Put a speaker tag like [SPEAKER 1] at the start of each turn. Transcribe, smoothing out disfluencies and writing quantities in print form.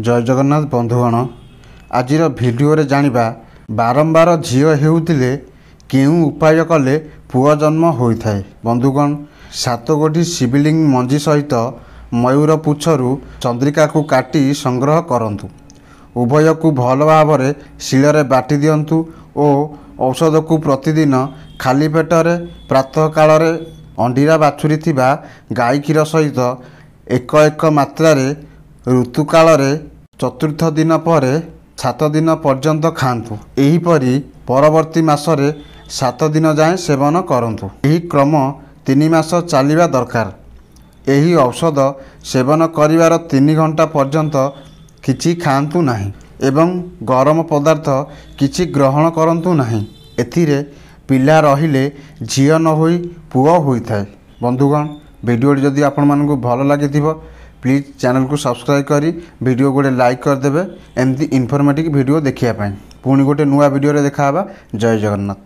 [SPEAKER 1] ଜୟ ଜଗନ୍ନାଥ ବନ୍ଧୁଗଣ, ଆଜିର ଭିଡ଼ିଓରେ ଜାଣିବା ବାରମ୍ବାର ଝିଅ ହେଉଥିଲେ କେଉଁ ଉପାୟ କଲେ ପୁଅ ଜନ୍ମ ହୋଇଥାଏ। ବନ୍ଧୁଗଣ, 7 ଗୋଟି ଶିବଲିଙ୍ଗ ମଞ୍ଜି ସହିତ ମୟୂର ପୁଚ୍ଛରୁ ଚନ୍ଦ୍ରିକାକୁ କାଟି ସଂଗ୍ରହ କରନ୍ତୁ। ଉଭୟକୁ ଭଲ ଭାବରେ ଶିଳରେ ବାଟି ଦିଅନ୍ତୁ ଓ ଔଷଧକୁ ପ୍ରତିଦିନ ଖାଲି ପେଟରେ ପ୍ରାତଃକାଳରେ ଅଣ୍ଡିରା ବାଛୁରୀ ଥିବା ଗାଈ କ୍ଷୀର ସହିତ 1 1 ମାତ୍ରାରେ ଋତୁକାଳରେ ଚତୁର୍ଥ ଦିନ ପରେ 7 ଦିନ ପର୍ଯ୍ୟନ୍ତ ଖାଆନ୍ତୁ। ଏହିପରି ପରବର୍ତ୍ତୀ ମାସରେ 7 ଦିନ ଯାଏଁ ସେବନ କରନ୍ତୁ। ଏହି କ୍ରମ 3 ମାସ ଚାଲିବା ଦରକାର। ଏହି ଔଷଧ ସେବନ କରିବାର 3 ଘଣ୍ଟା ପର୍ଯ୍ୟନ୍ତ କିଛି ଖାଆନ୍ତୁ ନାହିଁ ଏବଂ ଗରମ ପଦାର୍ଥ କିଛି ଗ୍ରହଣ କରନ୍ତୁ ନାହିଁ। ଏଥିରେ ପିଲା ରହିଲେ ଝିଅ ନ ହୋଇ ପୁଅ ହୋଇଥାଏ। ବନ୍ଧୁଗଣ, ଭିଡ଼ିଓଟି ଯଦି ଆପଣମାନଙ୍କୁ ଭଲ ଲାଗିଥିବ, ପ୍ଲିଜ୍ ଚ୍ୟାନେଲକୁ ସବସ୍କ୍ରାଇବ୍ କରି ଭିଡ଼ିଓ ଗୋଟେ ଲାଇକ୍ କରିଦେବେ ଏମିତି ଇନଫର୍ମେଟିଭ୍ ଭିଡ଼ିଓ ଦେଖିବା ପାଇଁ। ପୁଣି ଗୋଟେ ନୂଆ ଭିଡ଼ିଓରେ ଦେଖା ହେବା। ଜୟ ଜଗନ୍ନାଥ।